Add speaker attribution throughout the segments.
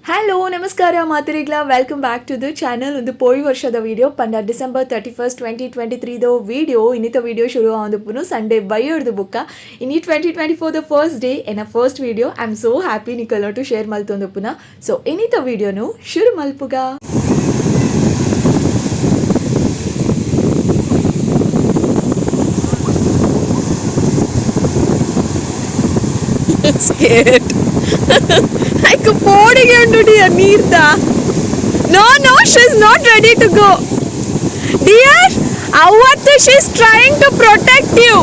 Speaker 1: Hello ನಮಸ್ಕಾರ ಮಾತೆರೆಗ್ಲ, welcome back to the channel. ಒಂದು ಪೋಯಿ ವರ್ಷದ ವಿಡಿಯೋ ಪಂಡ ಡಿಸೆಂಬರ್ 31, 2023ದ ವಿಡಿಯೋ. ಇನ್ನಿತ ವಿಡಿಯೋ ಶುರು ಆವೊಂದುಪ್ಪುನು ಸಂಡೇ ಬೈಯೊಡ್ದು ಬುಕ್ಕ ಇನಿ 2024 the first day ಎನ್ನ first video. I am so happy ನಿಕಲೊಟ್ಟು share ಮಲ್ತೊಂದುಪ್ಪುನ. ಸೊ ಇನ್ನಿತ ವಿಡಿಯೋನು ಶುರು ಮಲ್ಪುಗ. Scared. Like ಪೋಡಿಗೆ ಉಂಡು ಡಿಯರ್ ನೀರ್ದ. No, she is not ready to go, dear. ಅವತ್ತು she is trying to protect you.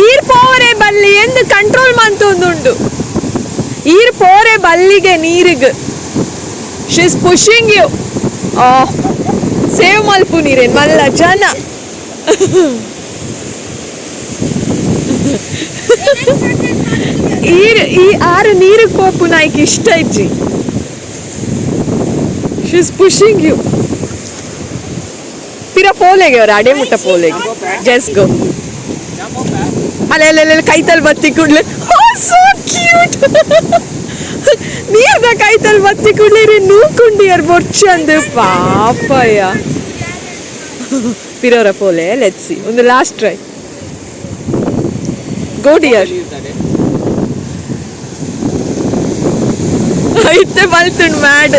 Speaker 1: ಈರ್ ಪೋರೆ ಬಲ್ಲಿ ಎಂದು ಕಂಟ್ರೋಲ್ ಮಂತೊಂದುಂಡು. ಈರ್ ಪೋರೆ ಬಲ್ಲಿಗೆ ನೀರಿಗೆ. She is pushing you. Save ಮಲ್ಪು ನೀರೇನು ಮಲ್ಲ ಜನ. ಈರ್ ಈ ಆರು ನೀರು ಪೋಪು ನಾಯ್ಕ ಇಷ್ಟ ಇಜ್ಜಿ. She is pushing you. ಪಿರ ಪೋಲೆಗೆ ಅವ್ರ ಅಡೆ ಮುಟ್ಟ ಪೋಲೆಗೆ. Just go. ಅಲ್ಲ ಅಲ್ಲ ಅಲ್ಲ, ಕೈತಲ್ ಬತ್ತಿ ಕೂಡ್ಲೆ. ಸೋ ಕ್ಯೂಟ್. ನೀರ್ದ ಕೈತಲ್ ಬತ್ತಿ ಕೂಡ್ಲೆ ರೀ ನೂಕುಂಡಿಯರ್ ಬೊರ್ಚಂದು ಪಾಪಯ್ಯ. ಪಿರೋರ ಪೋಲೆ. Let's see, ಒಂದು ಲಾಸ್ಟ್ ಟ್ರೈ. ಗೋ ಡಿಯರ್. ಇತ್ತೆ ಬಲ್ತುಂಡು ಮ್ಯಾಡ್.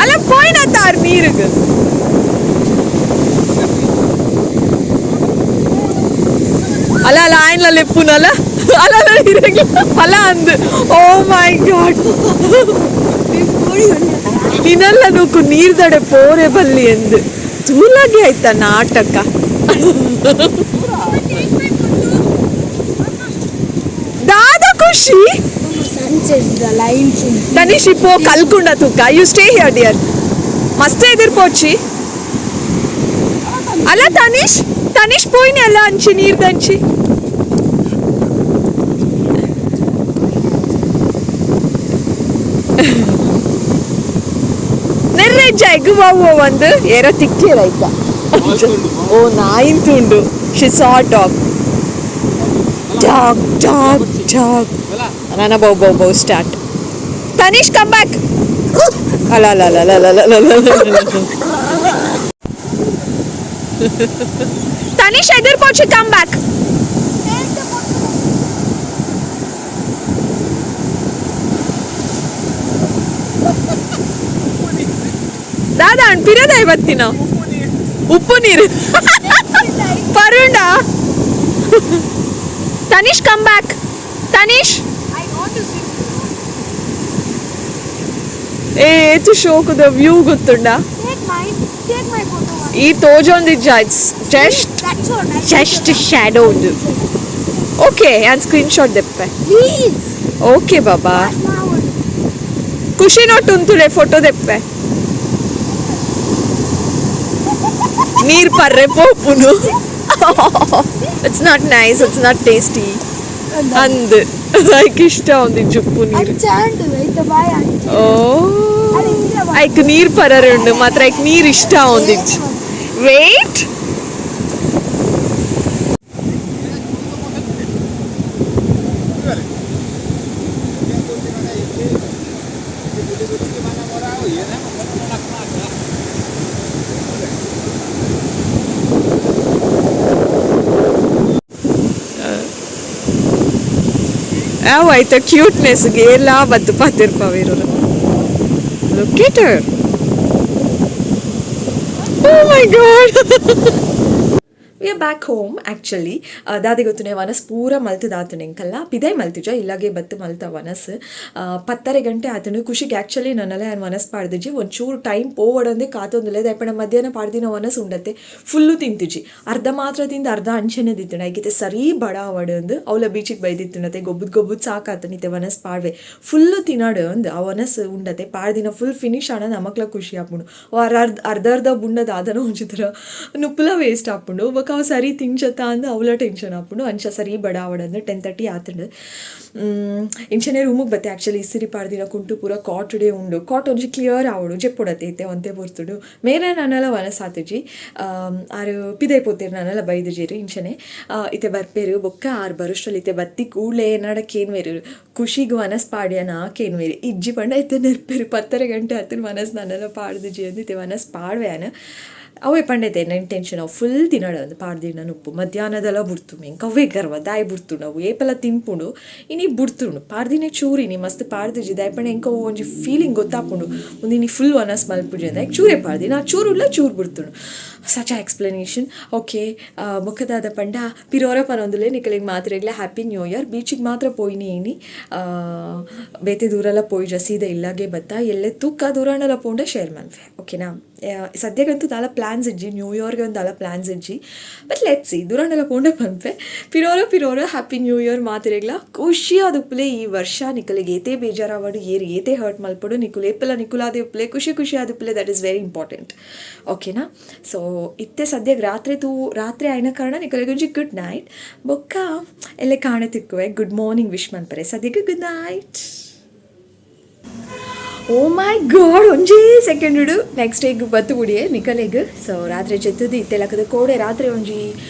Speaker 1: ಅಲ್ಲ ಪೋಯ್ನ ತಾರ್ ನೀರುಗ್. ಅಲ್ಲ ಅಲ್ಲ, ಆಯ್ನಲ್ಲ ಲೆಪ್ಪುನಲ್ಲ. ಅಲ್ಲ ಅಲ್ಲ, ಇರಗಿಲ್ಲ ಅಲ್ಲ ಅಂದು. ಓ ಮೈ ಗಾಡ್, ನಿನ್ನಲ್ಲ ನೂಕು ನೀರ್ದಡೆ ಪೋರೆ ಬಲ್ಲಿ ಎಂದು ತೂಲಾಗಿ ಆಯ್ತಾ ನಾಟಕ. ದಾದ ಖುಷಿ.
Speaker 2: Sunset, the lines.
Speaker 1: Tanish ಇಪ್ಪೋ ಕಲ್ಕುಂಡ ತೂಕ. You stay here, dear. ಮಸ್ತ್ ಎದುರು ಪೋಚಿ ಅಲ್ಲ ತನಿಷ್. ತನಿಷ್ ಪೋಯ್ನೆ ಅಲ್ಲ ಅಂಚಿ ನೀರ್ದಂಚಿ. ನೆರ್ರೆಜ್ಜ ಎಗ್ ಬಾವು ಒಂದು ಏರೋ ತಿಕ್ಕೇರ ಆಯ್ತಾ. ಓ ನಾಯಿನ್ ತುಂಡು. She saw dog, dog, dog, dog. ನನ್ನ ಬೌ ಬೌ ಬೌ ಸ್ಟಾರ್ಟ್. Tanish, come back. ಅಲ್ಲ ಅಲ್ಲ ಅಲ್ಲ ಅಲ್ಲ ಅಲ್ಲ ಅಲ್ಲ ಅಲ್ಲ ಅಲ್ಲ. ತನಿಷ್ ಎದುರು ಪೋಚಿ. Come back. ದಾದಾ ಪಿರದ ಬತ್ತಿನ ಉಪ್ಪು ನೀರು ಪರುಂಡ. Tanish, come back Tanish.
Speaker 2: I want to swim.
Speaker 1: ಏ ಏತು ಶೋಕುದ ವ್ಯೂ ಗೊತ್ತುಂಡ.
Speaker 2: Take mine. Take my photo one.
Speaker 1: ಈ ತೋಜೊಂದಿಜ್ಜ. It's just
Speaker 2: That's all. I
Speaker 1: just shadow ಉಂಡು. ಓಕೆ, ನಾನು ಸ್ಕ್ರೀನ್ ಶಾಟ್ ದೆಪ್ಪೆ.
Speaker 2: Please.
Speaker 1: Okay Baba.
Speaker 2: Now.
Speaker 1: ಖುಷಿ ನೋಟ್ ಉಂತುಲೆ ಫೋಟೋ ದೆಪ್ಪೆ. ನೀರ್ ಪರ್ರೆ ಪೋಪುನು. It's not nice, it's not tasty ಅಂದ್ ಐಕ್ ಇಷ್ಟ ಒಂದು ಜುಪ್ಪು ನೀರು.
Speaker 2: ಅಂಚಾಂಡು ಐತ ಬಾಯ್ ಅಂಚ.
Speaker 1: ಓ ಐಕ್ ನೀರ್ ಪರರೆ ಉಂಡು ಮಾತ್ರ. ಐಕ್ ನೀರ್ ಇಷ್ಟ ಒಂದಿಜ್ಜಿ. ವೇಟ್. ಅವು ಆಯ್ತಾ ಕ್ಯೂಟ್ನೆಸ್ ಎಲ್ಲ ಬತ್ತು ಪಾತಿರ್ಪವಿರೋರು. Look at her. Oh my God. We are back home actually. ದಾದೆ ಗೊತ್ತುನೆ ವನಸ್ ಪೂರ ಮಲ್ತದಾತುನೆ ಎಂಕಲ್ಲ ಪಿದೈ ಮಲ್ತಿಜ ಇಲ್ಲಾಗೆ ಬತ್ತು ಮಲ್ತ ವನಸ್. ಪತ್ತರೆ ಗಂಟೆ ಆತನು. ಖುಷಿಗೆ ಆ್ಯಕ್ಚುಲಿ ನನ್ನಲ್ಲ ಯಾನ್ ವನಸ್ ಪಾಡ್ದಿಜಿ. ಒಂಚೂರು ಟೈಮ್ ಪೋವಡಂದೆ ಕಾತೊಂದುಲ್ಲೆ. ದಾಯೆಪಂಡ ಮಧ್ಯಾಹ್ನ ಪಾಡ್ದಿನ ವನಸ್ ಉಂಡತ್ತೆ ಫುಲ್ಲು ತಿಂತಿಜಿ. ಅರ್ಧ ಮಾತ್ರ ತಿಂದು ಅರ್ಧ ಅಂಚೆನೆ ದಿತ್ತುಂಡು. ಐಕಿತೆ ಸರಿ ಬಡ ಆವಡ್ ಅಂದು ಅವಲ ಬೀಚಿಗೆ ಬೈದಿತ್ತುಂಡತೆ. ಗೊಬ್ಬುದ್ ಗೊಬ್ಬುದ್ ಸಾಕಾತನಿತೆ ವನಸ್ ಪಾಡ್ವೆ ಫುಲ್ಲು ತಿನ್ನಡು ಅಂದು. ಆ ವನಸ್ ಉಂಡತೆ ಪಾಡ್ದಿನ ಫುಲ್ ಫಿನಿಶ್ ಆನ ನಮಕ್ಲ ಖುಷಿ ಆಪುಂಡು. ಅರ್ಧ ಅರ್ಧ ಅರ್ಧ ಬುಂಡದ ಆದನ ಒಂಜಿ ಥರ ನುಪ್ಪುಲ ವೇಸ್ಟ್ ಆಪುಂಡು. ಬೊಕ ಅವು ಸರಿ ತಿಂಚತ ಅಂದ್ ಅವಲ ಟೆನ್ಷನ್ ಆಪುಂಡು. ಅಂಚ ಸರಿ ಬಡಾವಡಂದು 10:30 ಆತುಂಡು. ಇಂಚನೆ ರೂಮುಗ್ ಬತ್ತೆ. ಆಕ್ಚುಲಿ ಇಸಿರಿ ಪಾಡ್ದಿನ ಕುಂಟು ಪೂರ ಕಾಟುಡೆ ಉಂಡು. ಕಾಟ್ ಒಂಜಿ ಕ್ಲಿಯರ್ ಆವೊಡು ಜೆಪ್ಪುಡತೆ ಇತ್ತೆ ಒಂತೆ ಪೊರ್ತುಡು ಮೇರೆ ನನಲ ವನಸಾತುಜಿ. ಆರು ಪಿದೈ ಪೋತೆರ್ ನನಲ ಬೈದುಜೆರ್ ಇಂಚನೆ ಇತ್ತೆ ಬರ್ಪೇರು ಬೊಕ್ಕ ಆರು ಬರುಷ್ಟ್ರಲ್ಲಿ ಇತ್ತೆ ಬತ್ತಿ ಕೂಡ್ಲೆ ಎನ್ನಡ ಕೇನ್ವೇರು ಖುಷಿಗ್ ವನಸ್ ಪಾಡ್ಯನ ಕೇನ್ವೇರು ಇಜ್ಜಿ ಪಂಡ ಇತ್ತೆ ನೆರ್ಪೇರು 10:30 ಗಂಟೆ ಆತುಂಡು ವನಸ್ ನನಲ ಪಾಡ್ದುಜಿ ಅಂದ್ ಇತ್ತೆ ವನಸ್ ಪಾಡ್ವೆ. ಅವೇ ಪಂಡೈತೆ ಎನ್ನ ಇಂಟೆನ್ಷನ್ ಅವು ಫುಲ್ ತಿನ್ನಡ ಅಂದ್ ಪಾಡ್ದಿನ ಉಪ್ಪು ಮಧ್ಯಾಹ್ನದೆಲ್ಲ ಬುಡ್ತು ಎಂಕ್ ಅವೇ ಗರ್ವ ದಾಯಿ ಬುಡ್ತುಂಡು ಅವು ಏಪಲ ತಿನ್ಪುಂಡು ಇನಿ ಬುಡ್ತುಂಡು ಪಾಡ್ದಿನ ಚೂರು ಇನಿ ಮಸ್ತ್ ಪಾಡ್ದಿಜಿ ದಾಯೆ ಪಂಡ ಎಂಕ್ ಅವು ಒಂಜಿ ಫೀಲಿಂಗ್ ಗೊತ್ತಾಪುಂಡು ಉಂದು ಇನಿ ಫುಲ್ ವನಸ್ ಮಲ್ಪುಜಿ ಅಂದ್ ಚೂರೇ ಪಾಡ್ದಿನ ಆ ಚೂರುಲ್ಲ ಚೂರು ಬುಡ್ತುಂಡು. Such a explanation. Okay ಬೊಕ್ಕ ದಾದ ಪಂಡ ಪಿರೋರ ಪನೊಂದುಲೆ ನಿಕಲೆಗ್ ಮಾತ್ರೆಗ್ಲ happy new year. ಬೀಚಿಗೆ ಮಾತ್ರ ಪೋಯಿನಿ ಇನಿ ಬೇತೆ ದೂರಲ ಪೋಯಿಜ ಸೀದಾ ಇಲ್ಲಾಗೆ ಬತ್ತ ಎಲ್ಲೆ ತೂಕ ದೂರಾಂಡಲ ಪೋಂಡ ಶೇರ್ ಮನ್ಪೆ ಓಕೆನಾ. ಸದ್ಯಗಂತೂ ದಾಲ ಪ್ಲಾನ್ಸ್ ಇಜ್ಜಿ ನ್ಯೂ ಇಯರ್ಗೆ ಒಂದು ದಾಲ ಪ್ಲಾನ್ಸ್ ಇಜ್ಜಿ but let's see ದೂರಾಂಡಲ ಪೋಂಡ ಪನ್ಪೆ. ಪಿರೋರ ಪಿರೋರ happy new year ಮಾತ್ರೆಗ್ಲ ಖುಷಿ ಆದುಪ್ಪುಲೆ. ಈ ವರ್ಷ ನಿಕಲೆಗ್ ಏತೇ ಬೇಜಾರಾವಡು ಏರ್ ಏತೇ ಹರ್ಟ್ ಮಲ್ಪಡು ನಿಕುಲು ಏಪಲ ನಿಕುಲಾದೆ ಉಪ್ಪುಲೆ ಖುಷಿ ಖುಷಿ ಆದುಪ್ಪುಲೆ. That is very important ಓಕೆನಾ. ಸೊ ಇತ್ತೆ ಸದ್ಯಗ್ ರಾತ್ರಿ ತೂ ರಾತ್ರಿ ಆಯ್ನ ಕಾರಣ ನಿಕಲೆಗೊಂಜಿ ಗುಡ್ ನೈಟ್ ಬೊಕ್ಕ ಎಲ್ಲೆ ಕಾಣೆ ತಿಕ್ಕುವೆ. Good morning wish ಮನ್ಪರೆ ಸದ್ಯಕ್ಕೆ good night. Oh my god ಒಂಜೇ ಸೆಕೆಂಡ್ ನೆಕ್ಸ್ಟ್ ಡೇಗ್ ಬತ್ತು ಬುಡಿಯೆ ನಿಕಲೆಗ್. ಸೊ ರಾತ್ರಿ ಜೆತ್ತುದು ಇತ್ತೆ ಲಕ್ಕದ ಕೋಡೆ ರಾತ್ರಿ ಒಂಜಿ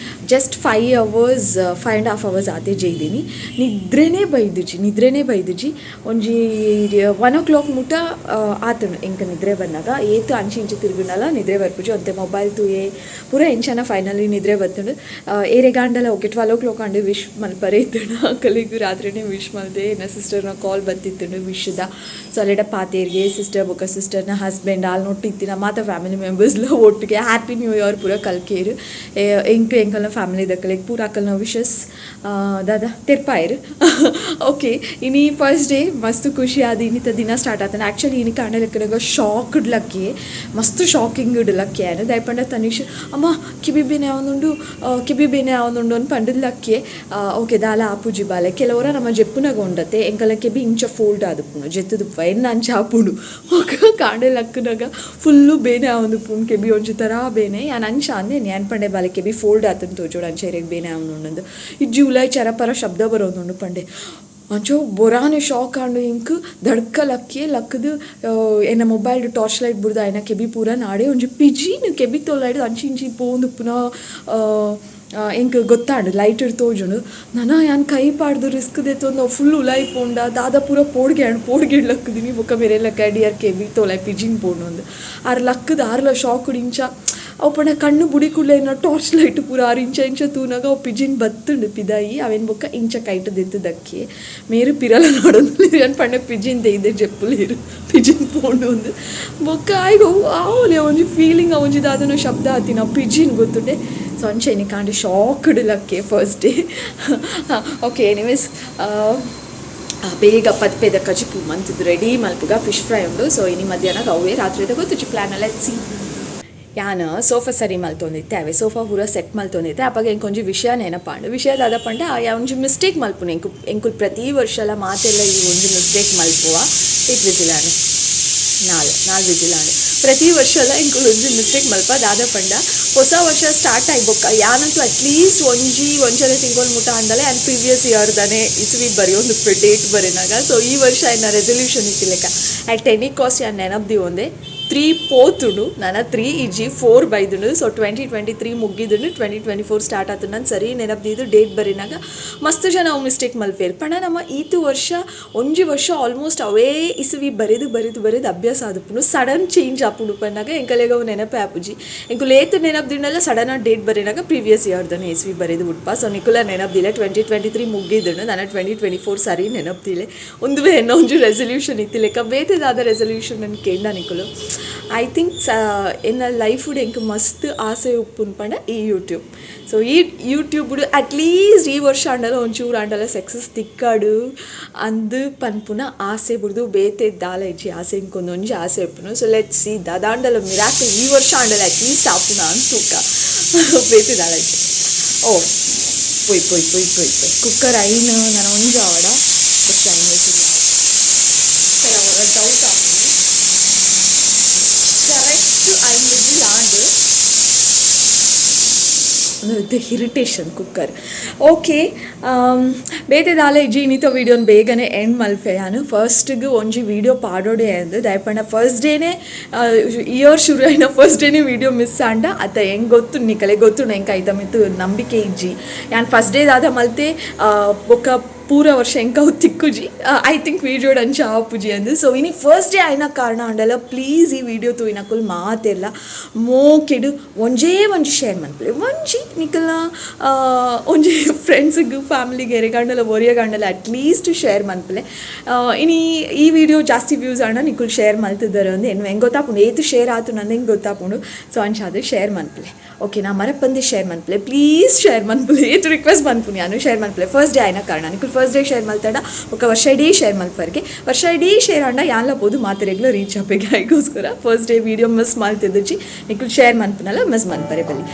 Speaker 1: just 5 hours 5.5 hours ಆತೆ ಜೈದೀನಿ. ನಿದ್ರೆನೇ ಬೈದುಜಿ ನಿದ್ರೆನೇ ಬೈದುಜಿ. ಒಂಜಿ 1 o'clock ಮುಟ ಆತುಂಡು ಎಂಕ್ ನಿದ್ರೆ ಬಂದಾಗ. ಏತ್ ಅಂಚಿ ಇಂಚಿ ತಿರುಗುನಲ ನಿದ್ರೆ ಬರ್ಪುಜಿ ಒಂತೆ ಮೊಬೈಲ್ ತೂಯೆ ಪೂರ ಎಂಚನ ಫೈನಲಿ ನಿದ್ರೆ ಬತ್ತುಂಡು. ಏರೆಗಾಂಡಲ ಓಕೆ 12 o'clock and wish ಮಲ್ಪರೆ ಇತ್ತುಂಡು ಅಕಲೆಗ್ ರಾತ್ರಿನೇ ವಿಶ್ ಮಲ್ದೆ. ಎನ್ನ ಸಿಸ್ಟರ್ನ ಕಾಲ್ ಬತ್ತಿತ್ತುಂಡು ವಿಶ್ದ. ಸೊ ಅಲ್ಲೆಡ ಪಾತೇರ್ಗೆ ಸಿಸ್ಟರ್ ಬೊಕ್ಕ ಸಿಸ್ಟರ್ನ ಹಸ್ಬೆಂಡ್ ಆಲ್ ನೊಟ್ಟಿತ್ತಿನ ಮಾತ ಫ್ಯಾಮಿಲಿ ಮೆಂಬರ್ಸ್ಲ ಒಟ್ಟಿಗೆ happy new year ಪೂರ ಕಲ್ಕೇರು. ಎಂಕ್ ಎಂಕಲ್ನ ಫ್ಯಾಮಿಲಿ ದಕ್ಕಲೆಗ್ ಪೂರ ಅಕಲ್ನ ವಿಶಸ್ ದಾದಾ ತೆರ್ಪಾಯರ್. ಓಕೆ ಇನಿ ಫಸ್ಟ್ ಡೇ ಮಸ್ತ್ ಖುಷಿ ಆದ್ ಇನ್ನಿತ ದಿನ ಸ್ಟಾರ್ಟ್ ಆತನ. ಆ್ಯಕ್ಚುಲಿ ಇನಿ ಕಾಂಡ ಲೆಕ್ಕನಾಗ ಶಾಕ್ಡ್ ಲಕ್ಕಿ ಮಸ್ತ್ ಶಾಕಿಂಗ್ ಲಕ್ಕಿ ಆಯ್ನ ದಯಪಂಡ ತನಿಷ್ ಅಮ್ಮ ಕಿಬಿ ಬೇನೆ ಆವೊಂದುಂಡು ಕಿಬಿ ಬೇನೆ ಆವೊಂದುಂಡು ಅಂದ್ ಪಂಡದ್ ಲಕ್ಕಿ. ಓಕೆ ದಾಲ ಆಪುಜಿ ಬಾಲೆ ಕೆಲವರ ನಮ್ಮ ಜೆಪ್ಪುನಗ ಉಂಡತೆ ಎಂಕಲ ಕೆಬಿ ಇಂಚ ಫೋಲ್ಡ್ ಆದುಪ್ಪುಂಡು ಜೆತ್ತುದುಪ್ಪ ಎನ್ನ ಅಂಚ ಆಪುಂಡು. ಬೊಕ್ಕ ಕಾಂಡೆ ಲಕ್ಕುನಗ ಫುಲ್ಲು ಬೇನೆ ಆವೊಂದುಪ್ಪುಂಡು ಕೆಬಿ ಒಂಜಿ ತರ ಬೇನೆ ಯಾನ್ ಅಂಚ ಅಂದೆ ಯಾನ್ ಪಂಡೆ ಬಾಲೆ ಕೆಬಿ ಫೋಲ್ಡ್ ಆತುಂಡು ತೋಜೋಡು ಅಂಚ ಇರೆಗ್ ಬೇನೆ ಆವೊಂದುಂಡು ಇಜ್ಜಿ ಉಲಾಯಿ ಚರಪರ ಶಬ್ದ ಬರೋದುಂಡು ಪಂಡೆ. ಅಂಚ ಬೊರಾನೆ ಶಾಕ್ ಆಂಡು ಎಂಕ್ ದಡ್ಕ ಲಕ್ಕಿ ಲಕ್ಕದು ಎನ್ನ mobile torch light ಬುಡ್ದು ಆಯ್ನ ಕೆಬಿ ಪೂರ ನಾಡೆ ಒಂಜಿ ಪಿಜಿನ್ ಕೆಬಿ ತೊಲಾಯ್ಡು ಅಂಚಿ ಇಂಚಿ ಪೋವೊಂದುಪ್ಪುನ ಎಂಕ್ ಗೊತ್ತಾಂಡು ಲೈಟ್ ತೋಜುಂಡು. ನನ ಯಾನ್ ಕೈ ಪಾಡ್ದು ರಿಸ್ಕ್ ದೆತ್ತೊಂದು ಅವು ಫುಲ್ ಉಲಾಯಿ ಪೋಂಡ ದಾದ ಪೂರ ಪೋಡ್ಗೆ ಆಂಡ್ ಪೋಡ್ಗೆ ಲಕ್ಕುದಿನಿ. ಬೊಕ್ಕ ಮೇರೆ ಲಕ್ಕ ಡಿಯರ್ ಕೆಬಿ ತೋಲಾಯ್ ಪಿಜಿನ್ ಪೋಂಡು ಅಂದ್ ಆರ್ ಲಕ್ಕುದು ಆರ್ಲ ಶಾಕ್ ಇಂಚ ಅವು ಪಂಡ ಕಣ್ಣು ಬುಡಿ ಕೂಡ್ಲೆ ಎನ್ನ ಟಾರ್ಚ್ ಲೈಟ್ ಪೂರ ಆರ್ ಇಂಚ ಇಂಚ ತೂನಗ ಅವು ಪಿಜಿನ್ ಬತ್ತುಂಡು ಪಿದಾಯಿ ಅವೇನ್ ಬೊಕ್ಕ ಇಂಚ ಕೈಟ್ ದೆತ್ತು ದಕ್ಕಿ ಮೇರು ಪಿರಲ ನೋಡೊಂದು ಯಾನ್ ಪಂಡ ಪಿಜಿನ್ ದೆಯ್ದೆ ಜೆಪ್ಪುಲೇರು ಪಿಜಿನ್ ಪೋಂಡು ಅಂದ್ ಬೊಕ್ಕ ಆಯ್ಗ್ ಅವು ಆವೊಲೆ ಒಂಜಿ ಫೀಲಿಂಗ್ ಒಂಜಿ ದಾದನೋ ಶಬ್ದ ಆತಿನ ಪಿಜಿನ್ ಗೊತ್ತುಂಡೆ. ಸೊ ಅಂಚ ಇನಿ ಕಾಂಡೆ ಶಾಕ್ಡ್ ಲಕ್ಕೆ first day. Okay anyways ಬೇಗ ಪದ್ಪೆದ ಕಜಿಪು ಮಂತುದು ರೆಡಿ ಮಲ್ಪುಗ ಫಿಶ್ ಫ್ರೈ ಉಂಡು. ಸೊ ಇನಿ ಮಧ್ಯಾಹ್ನ ಅವೇ ರಾತ್ರಿದ ಗೊತ್ತುಜಿ plan let's see. ಯಾನ್ ಸೋಫಾ ಸರಿ ಮಲ್ತೊಂದಿತ್ತೆ ಅವೆ ಸೋಫಾ ಪೂರ ಸೆಟ್ ಮಲ್ತೊಂದಿತ್ತೆ. ಅಪಗ ಎಂಕೊಂಜಿ ವಿಷಯ ನೆನಪಾಂಡು. ವಿಷಯ ದಾದ ಪಂಡ ಒಂಜಿ ಮಿಸ್ಟೇಕ್ ಮಲ್ಪುನು ಎಂಕು ಎಂಕುಲು ಪ್ರತಿ ವರ್ಷಲ ಮಾತೆಲ್ಲ ಈ ಒಂಜಿ ಮಿಸ್ಟೇಕ್ ಮಲ್ಪುವ. ಏತ್ ವಿಸಿಲಾಂಡ್ ನಾಲ್ ನಾಲ್ ವಿಸಿಲಾಂಡ್ ಪ್ರತಿ ವರ್ಷಲ ಎಂಕುಲು ಒಂಜಿ ಮಿಸ್ಟೇಕ್ ಮಲ್ಪ ದಾದ ಪಂಡ ಹೊಸ ವರ್ಷ ಸ್ಟಾರ್ಟ್ ಆಯ್ ಬೊಕ್ಕ ಯಾನಂತೂ ಅಟ್ಲೀಸ್ಟ್ ಒಂಜಿ ಒಂಜರೆ ತಿಂಗೊಳು ಮುಟ ಆಂಡಲೆ and previous year ದಾನೆ ಇಸ್ವಿ ಬರೆಯೊಂದು ಡೇಟ್ ಬರೆನಾಗ. ಸೊ ಈ ವರ್ಷ ಎನ್ನ ರೆಸೊಲ್ಯೂಷನ್ ಇತ್ತಿಲೆಕ್ಕ at any cost ಯಾನ್ ನೆನಪು ಒಂದೆ 3 ಪೋತುಂಡು ನನ 3 ಇಜ್ಜಿ 4 ಬೈದುಂಡು. ಸೊ 2023 ಮುಗ್ಗಿದುಂಡು 2024 ಸ್ಟಾರ್ಟ್ ಆತು. ನಾನು ಸರಿ ನೆನಪು ಡೇಟ್ ಬರೆನಾಗ ಮಸ್ತ್ ಜನ ಅವು ಮಿಸ್ಟೇಕ್ ಮಲ್ಪೇರು ಪಂಡ ನಮ್ಮ ಈತು ವರ್ಷ ಒಂಜಿ ವರ್ಷ ಆಲ್ಮೋಸ್ಟ್ ಅವೇ ಇಸುವಿ ಬರೆದು ಬರೆದು ಬರೆದು ಅಭ್ಯಾಸ ಆದುಪ್ಪುಂಡು. ಸಡನ್ ಚೇಂಜ್ ಆಪುಂಡು ಪಂಡಾಗ ಎಂಕಲೆಗ್ ಅವು ನೆನಪೇ ಆಪುಜಿ. ಎಂಕುಲು ಏತ್ ನೆನಪು ಸಡನ್ ಡೇಟ್ ಬರೆನಾಗ ಪ್ರೀವಿಯಸ್ ಇಯರ್ದನೆ ಇಸ್ವಿ ಬರೆದು ಉಡ್ಪ. ಸೊ ನಿಕುಲ ನೆನಪದಿಲ್ಲ 2023 ಮುಗ್ಗಿದುಂಡು ನನ್ನ 2024 ಸರಿ ನೆನಪದಿಲ್ಲ. ಒಂದುವೇ ಎನ್ನ ಒಂಜಿ ರೆಸೊಲ್ಯೂಷನ್ ಇತ್ತಿಲೆಕ್ಕ ಬೇತೆದಾದ ರೆಸೊಲ್ಯೂಷನ್ ನನ್ ಕೇಂಡ ನಿಕುಲು. I think ಎನ್ನ ಲೈಫುಡ್ ಎಂಕ್ ಮಸ್ತ್ ಆಸೆ ಉಪ್ಪುನ್ ಪಂಡ ಈ ಯೂಟ್ಯೂಬ್. ಸೊ ಈ YouTube at least ಈ ವರ್ಷ ಆಂಡಲ ಒಂಚೂರು ಆಂಡಲ ಸಕ್ಸಸ್ ತಿಕ್ಕಾಡು ಅಂದ್ ಪನ್ಪುನ ಆಸೆ ಬುಡ್ದು ಬೇತೆ ದಾಲ ಇಜ್ಜಿ ಆಸೆ ಇಂಕೊಂದು ಒಂಜಿ ಆಸೆ ಉಪ್ಪುನು. So let's see ದಾದಾಂಡಲ miracle ಈ ವರ್ಷ ಆಂಡಲ ಅಟ್ಲೀಸ್ಟ್ ಆಪುನ ಅಂತ ತೂಕ ಬೇತೆ ದಾಲ ಇಜ್ಜಿ. ಓ ಪೊಯ್ ಪೊಯ್ ಪೊಯ್ ಪೊಯ್ ಪೊಯ್ ಕುಕ್ಕರ್ ಐನ್ ನಾನು ಒಂಜಿ ಆವಡ ಜಸ್ಟ್ ಐನ್ ವಿಸಿಲ್ ಕುಕ್ಕರ್ ಅವರ ಡೌಟ್ ಆಪುಂಡು. ಕರೆಕ್ಟ್ ಐನ್ ವಿಸಿಲ್ ಆಂಡ್ ಉಂದು ಇರಿಟೇಷನ್ ಕುಕ್ಕರ್. ಓಕೆ, ಬೇತೆ ದಾಲ ಇಜ್ಜಿ. ಇನ್ನಿತ ವೀಡಿಯೋನ ಬೇಗನೆ ಎಂಡ್ ಮಲ್ಪೆ. ಯಾನು ಫಸ್ಟ್ಗೆ ಒಂಜಿ ವೀಡಿಯೋ ಪಾಡೋಡೆ ಅಂದ್. ದಾಯೆಪಂಡ ಫಸ್ಟ್ ಡೇನೆ, ಇಯರ್ ಶುರು ಆಯಿನ ಫಸ್ಟ್ ಡೇನೆ ವೀಡಿಯೋ ಮಿಸ್ ಆಂಡ ಅತ್ತ ಹೆಂಗೆ ಗೊತ್ತು, ನಿಕಲೆ ಗೊತ್ತು, ಎಂಕ್ ಐತ ಮಿತ್ತು ನಂಬಿಕೆ ಇಜ್ಜಿ. ಯಾನ್ ಫಸ್ಟ್ ಡೇ ದಾದ ಮಲ್ತೆ, ಬೊಕ್ಕ ಪೂರ ವರ್ಷ ಎಂಕ್ ಅವು ತಿಕ್ಕುಜಿ. I think ವೀಡಿಯೋಡ್ ಅಂಚ ಆಪುಜಿ ಅಂದ್. ಸೊ ಇನಿ ಫಸ್ಟ್ ಡೇ ಆಯಿನ ಕಾರಣ ಆಂಡಲ ಪ್ಲೀಸ್ ಈ ವಿಡಿಯೋ ತೂಯಿನಕುಲು ಮಾತೆರ್ಲ ಮೋಕೆಡ್ ಒಂಜೇ ಒಂಜಿ ಶೇರ್ ಮನ್ಪುಲೆ. ಒಂಜಿ ನಿಕಲ್ನ ಒಂಜಿ ಫ್ರೆಂಡ್ಸಿಗೆ, ಫ್ಯಾಮಿಲಿಗೆ, ಎರೆಗಾಂಡಲ ಒರಿಯಗಾಂಡಲ ಅಟ್ಲೀಸ್ಟ್ ಶೇರ್ ಮನ್ಪುಲೆ. ಇನಿ ಈ ವಿಡಿಯೋ ಜಾಸ್ತಿ ವ್ಯೂಸ್ ಆಂಡ ನಿಕುಲು ಶೇರ್ ಮಲ್ತಿದ್ದಾರೆ ಅಂದ್ ಎನ್ನು ಹೆಂಗೆ ಗೊತ್ತಾಪುಂಡು. ಏತ್ ಶೇರ್ ಆತುಂಡು ಅಂದ್ ಹೆಂಗೆ ಗೊತ್ತಾಪುಂಡು. ಸೊ ಅಂಚಾದ್ ಶೇರ್ ಮನ್ಪುಲೆ, ಓಕೆ ನಾ? ಮರಪಂದೆ ಶೇರ್ ಮನ್ಪುಲೆ, ಪ್ಲೀಸ್ ಶೇರ್ ಮನ್ಪುಲೆ. ಏತ್ ರಿಕ್ವೆಸ್ಟ್ ಮನ್ಪುನಿ ಯಾನು. ಶೇರ್ ಮನ್ಪುಲೆ. ಫಸ್ಟ್ ಡೇ ಆಯ್ನ ಕಾರಣ ನಿಕುಲು ಫಸ್ಟ್ ಡೇ ಶೇರ್ ಮಲ್ತಡ ಬೊಕ್ಕ ವರ್ಷ ಇಡೀ ಶೇರ್ ಮಲ್ಪರ್ಗೆ. ವರ್ಷ ಇಡೀ ಶೇರ್ ಆಂಡ ಯಾನ್ಲ ಪೋದು ಮಾತೆರೆಗ್ಲ ರೀಚ್ ಆಪೆಗೆ. ಐಗೋಸ್ಕರ ಫಸ್ಟ್ ಡೇ ವೀಡಿಯೋ ಮಿಸ್ ಮಲ್ತಿದ್ದುಜಿ, ನಿಕುಲು ಶೇರ್ ಮನ್ಪುನಲ ಮಿಸ್ ಮನ್ಪರೆ ಬಲ್ಲಿ.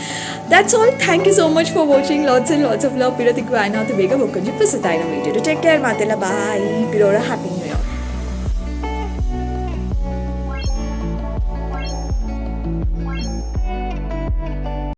Speaker 1: That's all. Thank you so much for watching. Lots and lots of love. ಪಿರ ತಿಕ್ಕು ಆಯ್ನಾತು ಬೇಗ ಬೊಕ್ಕೊಂಜಿ ಪೊಸತಾಯಿನ ವೀಡಿಯೋ. ಟೇಕ್ ಕೇರ್ ಮಾತೆಲ್ಲ. ಬಾಯ್. ಪಿರೋಡ. Happy new